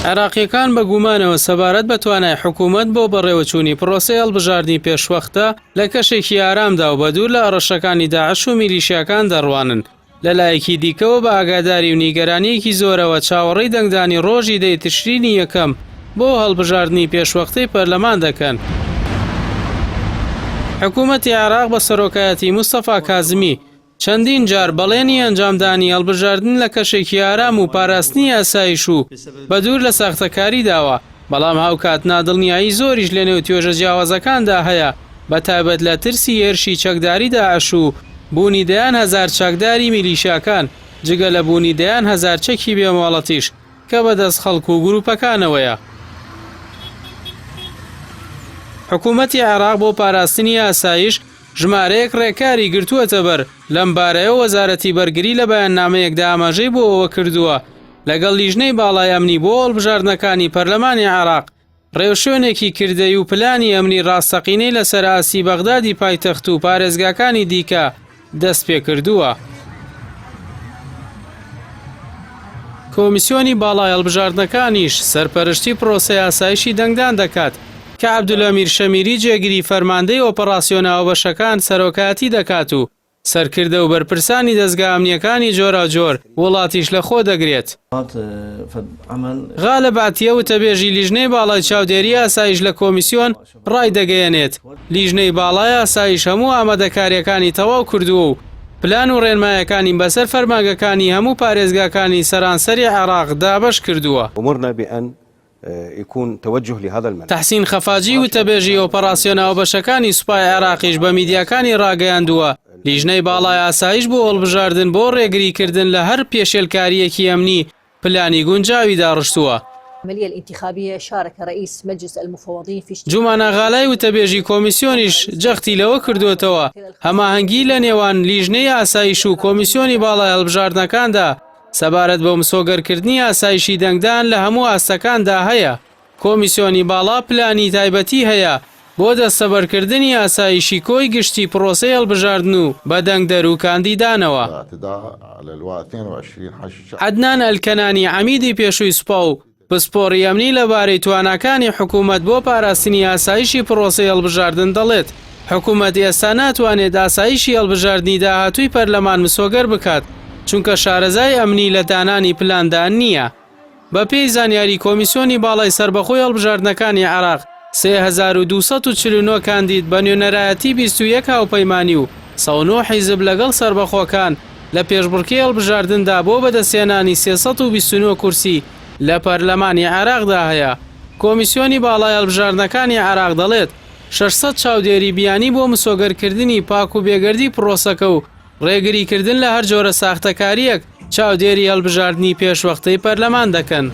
عێراقییەکان بە گومانەوە سەبارەت بە توانای حکوومەت بۆ بەڕێوەچوونی پرۆسەی هەڵبژاردنی پێشوەختە لە کەشێکی ئارامدا و بەدوور لە هەڕەشەکانی داعش و میلیشیاکان دەڕوانن، لە لایەکی دیکەوە بە ئاگاداری و نیگەرانییەکی زۆرەوە چاوەڕێی دەنگدانی ڕۆژی دەی تشرینی یەکەم بۆ هەڵبژاردنی پێشوەختەی پەرلەمان دەکەن. حکوومەتی عێراق بە سەرۆکایەتی مستەفا کازمی چەندین جار بەڵێنی ئەنجامدانی هەڵبژاردن لە کەشێکی ئارام و پاراستنی ئاسایش و بەدوور لە ساختەکاری داوە، بەڵام هاوکات نادڵنیایی زۆریش لەنێو توێژە جیاوازەکاندا هەیە، بەتایبەت لە ترسی هێرشی چەکداری داعش و بوونی دەیان هەزار چەکداری میلیشیاکان، جگە لە بوونی دەیان هەزار چەکی بێ مۆڵەتیش کە بەدەست خەڵک و گروپەکانەوەیە. حکومەتی عێراق بۆ پاراستنی ئاسایش ژمارەیەک ڕێکاری گرتووەتەبەر، لەمبارەیەوە وەزارەتی بەرگری لە بەیاننامەیەکدا ئاماژەی بۆ ئەوە کردووە، لەگەڵ لیژنەی باڵای ئەمنی بۆ هەڵبژاردنەکانی پەرلەمانی عێراق ڕێوشوێنێکی کردەی و پلانی ئەمنی ڕاستەقینەی لەسەر ئاستی بەغدادی پایتەخت و پارێزگاکانی دیکە دەستپێکردووە. کۆمیسیۆنی باڵای هەڵبژاردنەکانیش سەرپەرشتی پرۆسەی ئاسایشی دەنگدان دەکات کە عەبدولئەمیر شەمیری جێگری فەرماندەی ئۆپەڕاسیۆنە هاوبەشەکان سەرۆکایەتی دەکات و سەرکردە و بەرپرسانی دەزگا ئەمنییەکانی جۆراوجۆر وڵاتیش لەخۆ دەگرێت. غالب عەتیە وتەبێژی لیژنەی باڵای چاودێری ئاسایش لە کۆمیسیۆن ڕایدەگەیەنێت، لیژنەی باڵای ئاسایش هەموو ئامادەکارییەکانی تەواو کردووە و پلان و ڕێنمایەکانی بەسەر فەرمانگەکانی هەموو پارێزگاکانی سەرانسەری عێراق دابەش کردووە. تەحسین خەفاجی وتەبێژی ئۆپەڕاسیۆنە هاوبەشەکانی سوپای عێراقیش بە میدیاکانی ڕاگەیاندووە، لیژنەی باڵای ئاسایش بۆ هەڵبژاردن بۆ ڕێگریکردن لە هەر پێشێلکارییەکی ئەمنی پلانی گونجاوی داڕشتووە. جومانە غالای وتەبێژی کۆمیسیۆنیش جەختی لەوە کردووەتەوە، هەماهەنگی لە نێوان لیژنەی ئاسایش و کۆمیسیۆنی باڵای هەڵبژاردنەکاندا سەبارەت بە مسۆگەرکردنی ئاسایشی دەنگدان لە هەموو ئاستەکاندا هەیە، کۆمیسیۆنی باڵا پلانی تایبەتی هەیە بۆ دەستەبەرکردنی ئاسایشی کۆی گشتی پڕۆسەی هەڵبژاردن و بە دەنگدەر و کاندیدانەوە. عەدنان ئەلکەنانی عەمیدی پێشووی سوپا و پسپۆڕی ئەمنی لەبارەی تواناکانی حکوومەت بۆ پاراستنی ئاسایشی پڕۆسەی هەڵبژاردن دەڵێت، حکوومەت ئێستا ناتوانێت ئاسایشی هەڵبژاردنی داهاتووی پەرلەمان مسۆگەر بکات، چونکە شارەزای ئەمنی لە دانانی پلاندا نییە. بەپێی زانیاری کۆمیسیۆنی باڵای سەربەخۆی هەڵبژاردنەکانی عێراق، 3249 کاندید بە نوێنەرایەتی 21 هاوپەیمانی و 109 حیزب لەگەڵ سەربەخۆکان لە پێشبڕکێی هەڵبژاردندا بۆ بەدەستهێنانی 329 کورسی لە پەرلەمانی عێراقدا هەیە. کۆمیسیۆنی باڵای هەڵبژاردنەکانی عێراق دەڵێت، 600 چاودێری بیانی بۆ مسۆگەرکردنی پاک و بێگەردی پرۆسەکە و ڕێگریکردن لە هەر جۆرە ساختەکارییەک چاودێری هەڵبژاردنی پێشوەختەی پەرلەمان دەکەن.